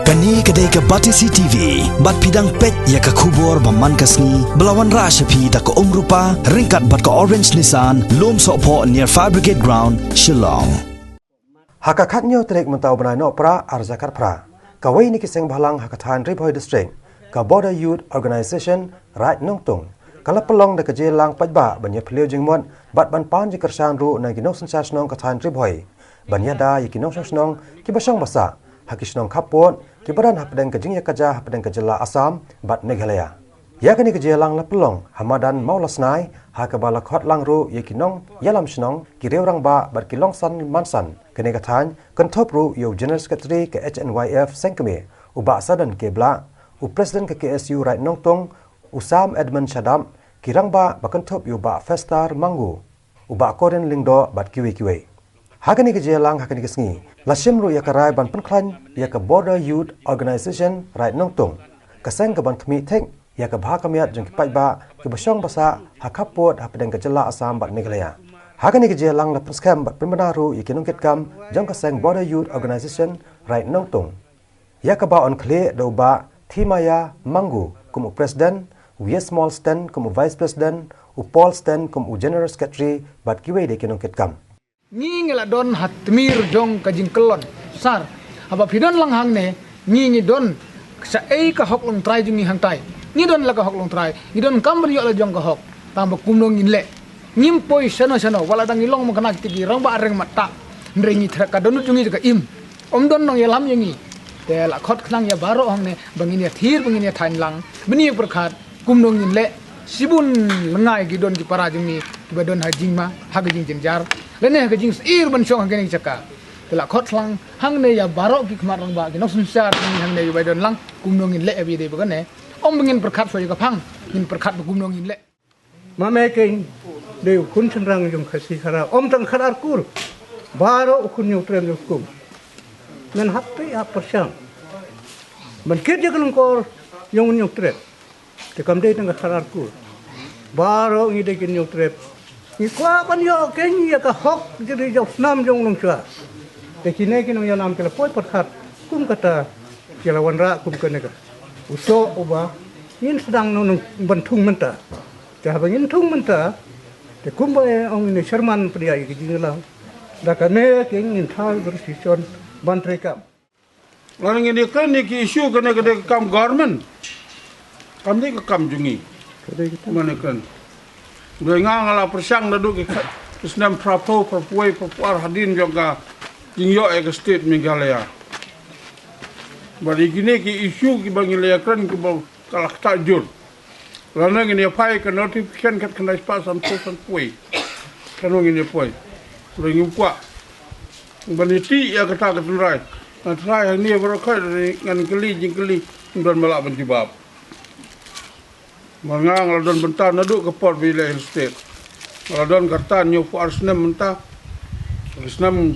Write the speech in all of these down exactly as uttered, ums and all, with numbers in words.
Kane ka dei ka Batesi T V, bad phi dang peit ïa ka khubor ba man ka sngi, ba la wanrah sha phi da ka Umrupa, ryngkat bad ka Orange Nissan, Lumsohphoh near Fire Brigade Ground, Shillong. Ha ka khatñiew tarik mynta u bnai Nohprah arhajar khatphra, kawei na ki seng bhalang ha ka thaiñ Ri Bhoi District, ka Border Youth Organisation Raid Nongtung, ka la pynlong da ka jingïalang paidbah ban ïaphylliew jingmut bad ban pan jingkyrshan ruh na ki nongsynshar shnong ka thaiñ Ri Bhoi, ban ïada ïa ki nongshong shnong kiba shong ba sah ha ki shnong khappud kiba don hapdeng ka jingïakajia hapdeng ka jylla Assam bad Meghalaya. Ïa kane ka jingïalang la pynlong ha madan Mawlasnai, ha kaba la khot lang ruh ïa ki nongïalam shnong, ki riew rangbah bad ki longsan mansan kane ka thaiñ, kynthup ruh ïa u General Secretary ka H N Y F Sengkmie, u Bah Sadan K Blah, u President ka K S U Raid Nongtung, u Sam Edmund Shadap, ki rangbah ba kynthup ïa u Bah Festar Mangu, u Bah Koren Lyngdoh bad kiwei kiwei. Ha kane ka jingïalang ha kane ka sngi, la shim ruh ïa ka rai ban pynkhlaiñ ïa ka Border Youth Organisation Raid Nongtung, ka seng kaban khmih thik ïa ka bha ka miat jong ki paidbah kiba shong ba sah ha khappud hapdeng ka jylla Assam bad Meghalaya. Ha kane ka jingïalang la pynskhem bad pynbna ruh ïa ki nongkitkam jong ka seng Border Youth Organisation Raid Nongtung, ïa kaba yn khlieh da u Bah Thimaya Mangu kum u President, u Yesmol Sten kum u Vice President, u Paul Sten kum u General Secretary bad kiwei de ki nongkitkam. Ngi ngi la don ha tmier jong ka jingkyllon sar. Haba phi don lang hangne, ngi ngi don shaei ka hok longtrai jong ngi hangtai. Ngi don la ka hok longtrai, ngi donkam ban ïoh la jong ka hok. Tangba kumno ngin leh? Ngim poi shano shano, wat la dang ngi long ma kane ki rangbah reng matta. Hynrei ngi thra ka dohnud jong ngi jong ka im. Ym don nongïalam ïa ngi. Te la khot khnang ïa baroh hangne ba ngin ïathir, ba ngin ïathaiñ lang, ba ngin ïapyrkhat kumno ngin leh, shibun lyngngai ki don ki para jong ngi kiba don ha jingma, ha ka jingjynjar, lane ha ka jingsyier ban shong ha kane ka jaka. Te la khot khnang hangne ïa baroh ki khmat rangbah, ki nongsynshar jong ngi hangne ïa ba don lang, kumno ngin leh ïa ba ïadei ba kane. Ym ba ngin pyrkhat shuwa ïa ka phang, ngin pyrkhat ba kumno ngin leh. Ma me keiñ dei u khun shynrang jong Khasi Khara, ym tang Khadar Kur. Baroh u khun Hynñiewtrep jong skum. Men hap peit hap pyrshang ban kit ïa ka lyngkor jong u Hynñiewtrep. Te kam dei tang ka Khadar Kur. Baroh ngi dei ki Hynñiewtrep. Ngi kwah ban ïoh keiñ ïa ka hok jingri jong snam jong u nongshwa. Te kine ki nongïalam ki la poi pyrkhat kum kata, ki la wanrah kum kane ka u soh uba ngin sdang noh ban thung mynta. Te haba ngin thung mynta, te kumba ong ine Sherman pynïaid ïa ki jingïalang, da kane keiñ ngin thaw ïa ka resolution ban treikam. Lada ngin ïakren ïa ki issue, kane ka dei ka kam government, kam dei ka kam jong ngi. Mane kren, dei nga, nga la pyrshang naduh ki kha-, ki snem phraphew, phraphew wei, phraphew ar hadien jong ka jingïoh ïa ka state Meghalaya. Bad ïa kine ki issue kiba ngi la ïakren kiba ka la ktah jur. Lane ngin ïa phai ka notification kat khyndai spah sanphew sanphew wei. Kano ngin ïa phai? Lane ngim kwah ban ïa tih ïa kata ka tynrai. Nga try hangne baroh khoit, ngan kylli jingkylli, ngim don ba lah ban jubab. Ba nga, nga la don bynta naduh ka por ba ïaleh Hill State. Nga la don ka rta hynñiewphew ar snem mynta. Ki snem,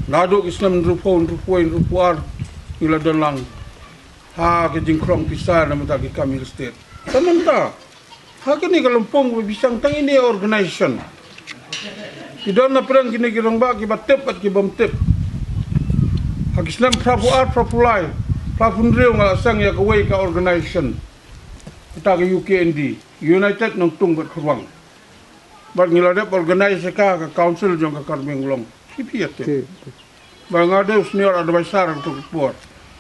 naduh ki snem hynriewphew, hynriewphew wei, hynriewphew ar, ngi la don lang ha ka jingkhrong pisa na bynta ki kam Hill State. Te mynta ha kane ka lympung ba phi shang tang ine organisation, ki don na pdeng kine ki rangbah kiba tip bad ki bym tip. Ha ki snem phraphew ar, phraphew lai, phraphew hynriew nga la seng ïa kawei ka organisation, kata ka U K N D, United Nongtung bad Khyrwang. Bad ngi la dep organise ïa ka, ka council jong ka Karbi Anglong. Phi phi ïa tip. Ba nga dei u senior adviser ha kato ka por.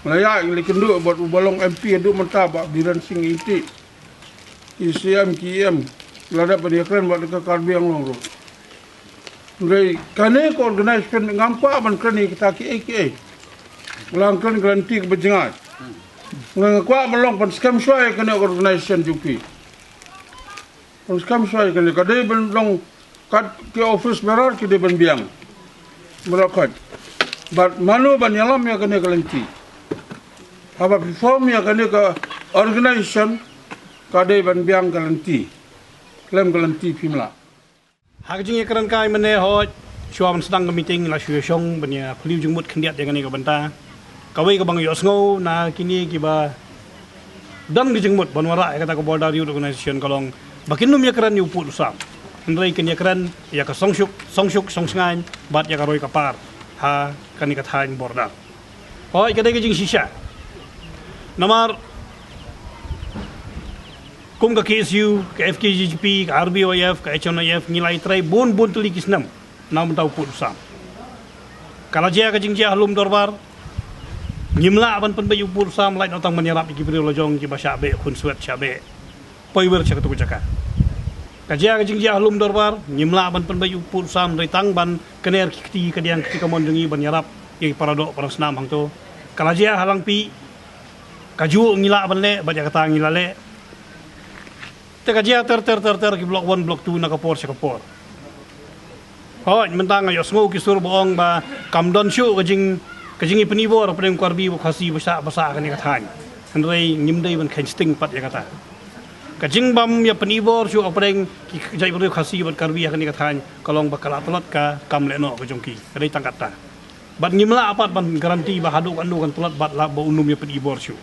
Nga la ïaid, ngi la kynduh bad uba long M P haduh mynta, Bah Biren Singh Ingti. Ki C M, ki E M, la dep ban ïakren bad ka Karbi Anglong ruh. Hynrei kane ka organisation ngam kwah ban kren ïa kita kiei kiei. Nga la kren ka lynti kaba jngai. Nga kwah ban long, ban skhem shuwa ïa kane ka organisation jong phi. Ban skhem shuwa ïa kane, ka dei ban long kat ki office bearer ki dei ban biang. Baroh khoit. Bad mano ban ïalam ïa kane ka lynti? Haba phi form ïa kane ka organisation, ka dei ban biang ka lynti. Khlem ka lynti phim lah. Ha ka jingïakren kai mynne, hooid, shuwa ban sdang ka meeting la shu ïashong ban ïaphylliew jingmut khyndiat ïa kane ka bynta. Kawei kaba nga ïohsngew na kine kiba don ka jingmut ban wanrah ïa kata ka Border Youth Organisation ka long ba kin nym ïakren ïa u pud u sam, hynrei kin ïakren ïa ka songshuk, songshuk songsngaiñ bad ïa ka roi ka par ha kane ka thaiñ border. Hooid, ka dei ka jingshisha. Namar kum ka K S U, ka F K J G P, ka R B Y F, ka H N I F, ngi la ïatrei bun bun tylli ki snem na bynta u pud u sam. Ka la jia ka jingjia ha lum dorbar, ngim lah ban pynbeit u pud u sam, lait noh tang ban ïarap ïa ki briew la jong kiba shah beh khunswet, shah beh poi wir sha katu ka jaka. Ka jia ka jingjia ha lum dorbar, ngim lah ban pynbeit u pud u sam, dei tang ban kner ki kti kadiang kti kamon jong ngi ban ïarap ïa ki paradoh parasnam hangto. Ka la jia ha Langpih, kajuh ngi lah ban leh, bad ïa kata ngi la leh. Te ka jia ter ter ter ter ki block one, block two na ka por sha ka por. Hooid, mynta nga ïohsngew ki sur ba ong ba kam don shuh ka jing, ka jingïapynïbor hapdeng u Karbi bad u Khasi ba shah ba sah ha kane ka thaiñ. Hynrei ngim dei ban kheiñ sting pat ïa kata. Ka jingbym ïapynïbor shuh hapdeng ki jaitbynriew Khasi bad Karbi ha kane ka thaiñ ka long ba ka la tlot ka kam lehnoh ka jong ki. Ka dei tang katta. Bad ngim lah pat ban guarantee ba haduh katno kan tlot bad lah ba un ym ïapynïbor shuh.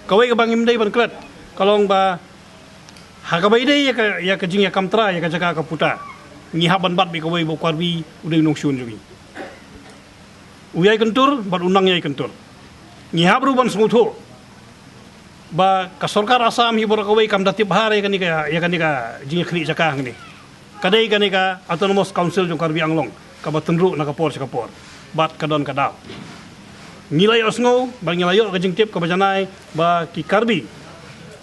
Kawei kaba ngim dei ban klet ka long ba ha kaba ïadei ïa ka, ïa ka jingïakam trai ïa ka jaka ka puta, ngi hap ban bat bad kawei ba u Karbi u dei u nongshun jong ngi. U ïai kyntur bad u nang ïai kyntur. Ngi hap ruh ban sngewthuh ba ka sorkar Assam hi baroh kawei kam da tip bha ïa kane ka, ïa kane ka jingïakhlieh jaka hangne. Ka dei kane ka Autonomous Council jong Karbi Anglong kaba tynruh na ka por sha ka por bad ka don ka daw. Ngi la ïohsngew bad ngi la ïoh ka jingtip kaba janai ba ki Karbi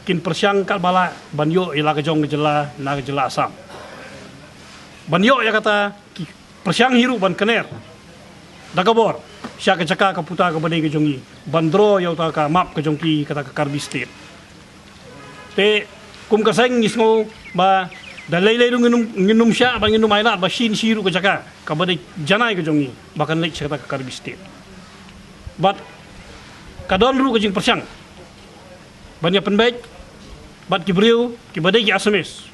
kin pyrshang katba lah ban ïoh ïa la ka jong ka jylla na ka jylla Assam. Ban ïoh ïa kata ki pyrshang hi ruh ban kner da ka bor sha ka jaka ka puta kaba dei ka jong ngi ban draw ïa uta ka map ka jong ki, kata ka Karbi State. Te kum ka seng ngi sngew ba da lei lei ruh ngin ym, ngin ym shah ba ngin ym ailad ba shin shi ruh ka jaka kaba dei janai ka jong ngi ba kan leit sha kata ka Karbi State. Bad ka don ruh ka jingpyrshang ban ïapynbeit bad ki briew kiba dei ki Assamese.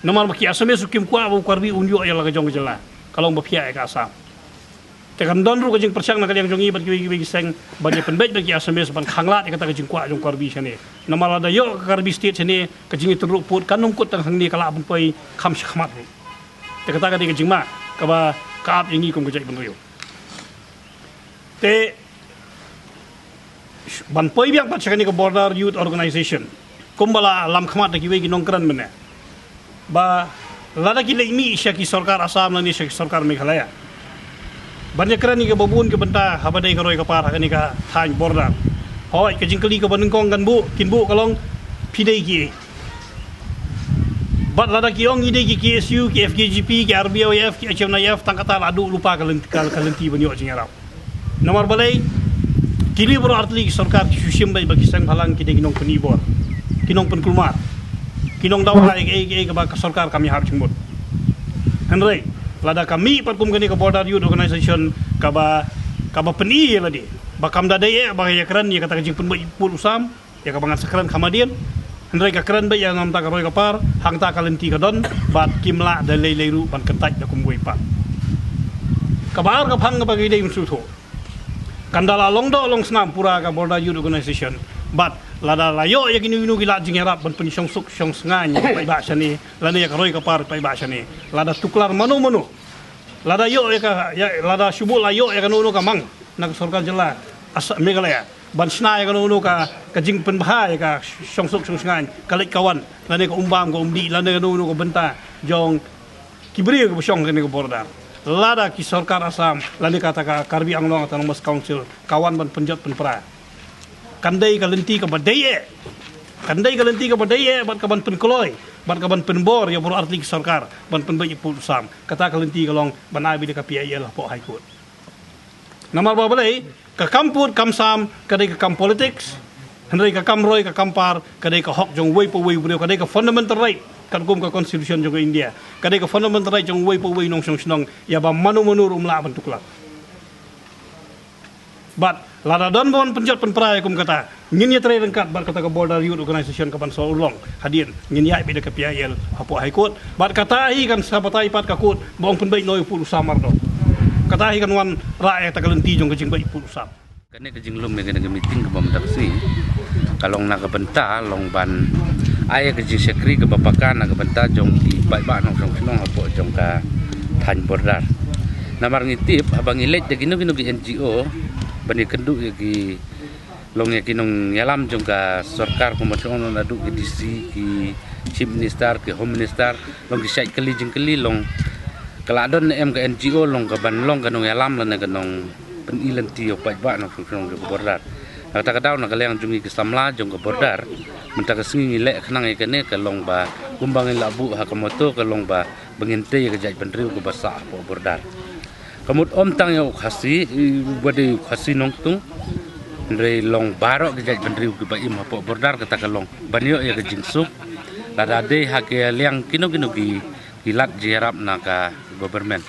Namar ba ki Assamese ruh kim kwah ba u Karbi un ïoh ïa la ka jong ka jylla, ka long ba phiah ïa ka Assam. Te kan don ruh ka jingpyrshang na ka liang jong ngi bad kiwei kiwei ki seng ban ïapynbeit bad ki Assamese ban khanglad ïa kata ka jingkwah jong u Karbi shane. Namar lada ïoh ka Karbi State shane, ka jingïatynruh pud kan ym kut tang hangne, ka lah ban poi kham shakhmat ruh. Te kata ka dei ka jingma kaba ka ap ïa ngi kum ka jaitbynriew. Te ban poi biang pat sha kane ka Border Youth Organization, kumba la lam khmat da kiwei ki nongkren mynne, ba lada ki leit mih sha ki sorkar Assam lane sha ki sorkar Meghalaya ban ïakren ïa kaba bun ki bynta haba dei ka roi ka par ha kane ka thaiñ border, hooid, ka jingkylli kaba nyngkong kan buh, kin buh ka long, phi dei kiei? Bad lada ki ong ngi dei ki K S U, ki F K J P, ki R B Y F, ki H N I F, tang kata la duh lypa ka lynti, ka, ka lynti ban ïoh jingïarap. Namar balei? Kine baroh artylli ki sorkar ki shu shim beit ba ki seng bhalang ki dei ki nongpynïbor, ki nongpynkulmar, ki nongdawa ïa kiei kiei kaba ka sorkar kam ïahap jingmut. Hynrei lada ka mih pat kum kane ka Border Youth Organization kaba, kaba pyni ïa lade ba kam da dei eh ba ïakren ïa kata ka jingpynbeit pud u sam, ïa kaba ngan sa kren kham hadien. Hynrei ka kren beit ïa namar ka roi ka par, hangta ka lynti ka don, bad kim lah da lei lei ruh ban kyntait da kumwei pat. Kaba ar ka phang kaba ngi dei ban sngewthuh, kan da la long doh long snam pura ka Border Youth Organization, bad lada la ïoh ïa kino kino ki lad jingïarap ban pynshong suk shong sngain ïa ka paidbah shane lane ïa ka roi ka par paidbah shane, lada tuklar mano mano, lada ïoh ïa ka, ïa, lada shu buh la ïoh ïa kano kano ka mang na ka sorkar jylla Assam, Meghalaya, ban shna ïa kano kano ka, ka jingpynbha ïa ka shong suk shong sngain, ka leit ka wan, lane ka um bam ka um dih, lane kano kano ka bynta jong ki briew kiba shong kane ka border, lada ki sorkar Assam lane kata ka Karbi Anglong Autonomous Council ka wan ban pynjot pynpra, kan dei ka lynti kaba dei eh. Kan dei ka lynti kaba dei eh bad kaban pynkloi bad kaban pynbor ïa baroh artylli ki sorkar ban pynbeit ïa pud u sam. Kata ka lynti ka long ban ai beit da ka P I L hapoh High Court. Namar ba balei? Ka kam pud kam sam ka dei ka kam politics, hynrei ka kam roi ka kam par ka dei ka hok jong uwei pa uwei u briew, ka dei ka fundamental right katkum ka Constitution jong ka India. Ka dei ka fundamental right jong uwei pa uwei u nongshong shnong, ïa ba mano mano ruh um lah ban tuklar. Bad lada don ba wan pynjot pynpra ïa kum kata, ngin ïatrei ryngkat bad kata ka Border Youth Organization kaban sa urlong hadien, ngin ïaid beit da ka P I L hapoh High Court. Bad kata hi kan sa batai pat ka court ba ong pynbeit noh ïa u pud u sam mar dor. Kata hi kan wanrah ïa kata ka lynti jong ka jingbeit ïa u pud u sam. Kane ka jinglum ïa kane ka meeting kaba mynta ka sngi ka long na ka bynta long ban ai ïa ka jingshakri kaba paka na ka bynta jong ki paidbah nongshong shnong hapoh jong ka thaiñ border. Namar ngi tip haba ngi leit da kino kino ki N G O ban ïakynduh ïa ki Long ïa ki nongïalam jong ka sorkar kumba shong naduh ki D C, ki Chief Minister, ki Home Minister, long ki shait kylli jingkylli, long ka la don ne em ka N G O, long ka ban long ka nongïalam lane ka nongpyni lynti ïa u paidbah na ka shnong jong ka border. Na kata ka daw na ka liang jong ngi ki samla jong ka border, mynta ka sngi ngi leh khnang ïa kane ka long ba kumba ngi la buh ha ka motto ka long ba ba ngin tei ïa ka jaitbynriew kaba sah hapoh border. Ka mut ym tang ïa u Khasi, i, ba dei u Khasi nongtung. Hynrei long baroh ka jaitbynriew kiba im hapoh border kata ka long ban ïoh ïa ka jingsuk. Lada dei ha ka liang kino kino ki, ki lad jingïarap na ka government.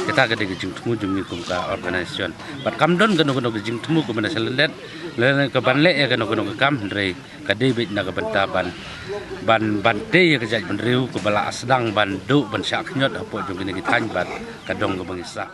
Kata ka dei ka jingthmu jong ngi kum ka organisation. Bad kam don kano kano ka jingthmu ka mynta sha lyndet. Lane ka ban leh ïa kano kano ka kam hynrei ka dei beit na ka bynta ban, ban, ban tei ïa ka jaitbynriew kaba la sdang ban duh ban shah khñiot hapoh jong kine ki thaiñ bad ka dong kaba ngi sah.